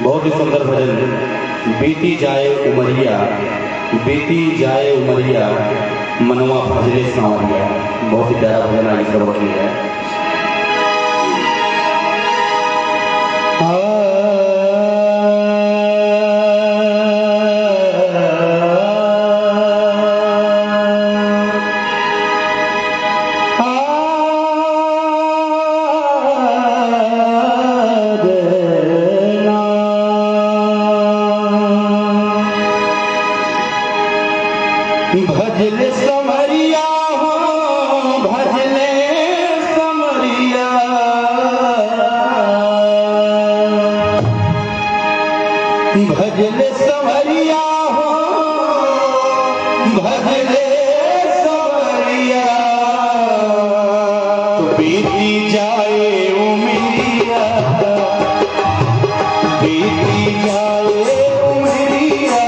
बहुत ही सुंदर भजन। बीती जाए उमरिया, बीती जाए उमरिया, मनवा भजले सांवरिया। बहुत ही प्यारा भजन आज श्रवण किया है। भजले समरिया हो, भजले समरिया, भजले समरिया हो, भजले समरिया, तो बीती जाए उमरिया, बीती जाए उमरिया,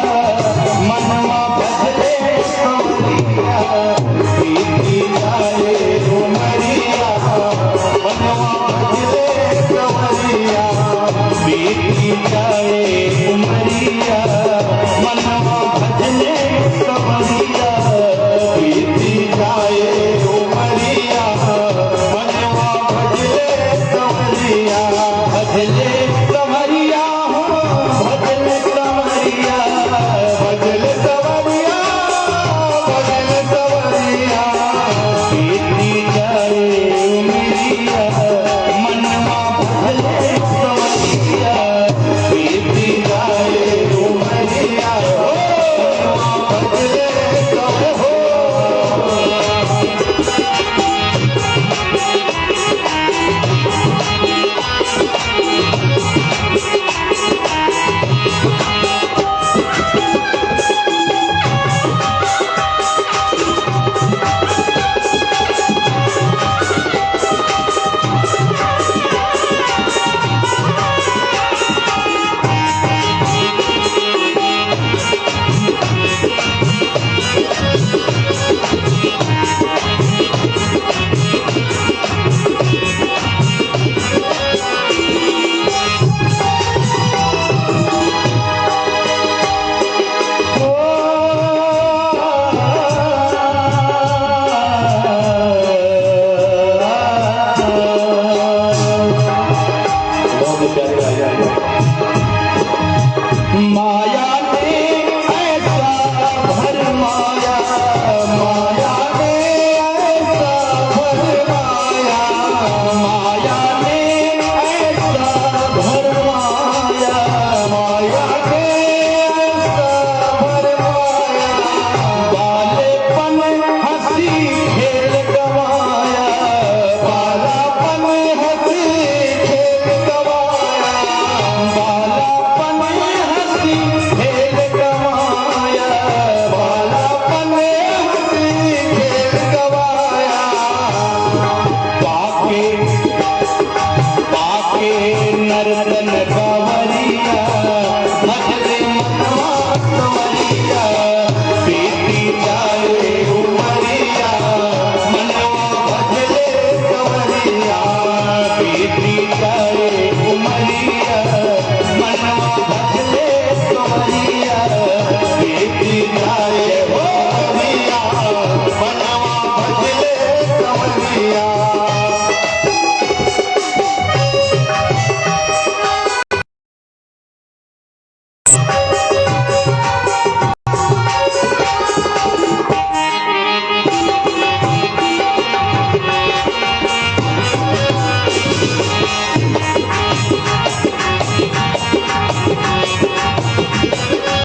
मनवा भजले समरिया, बीती जाए उमरिया, मनवा भजले समरिया, बीती जाए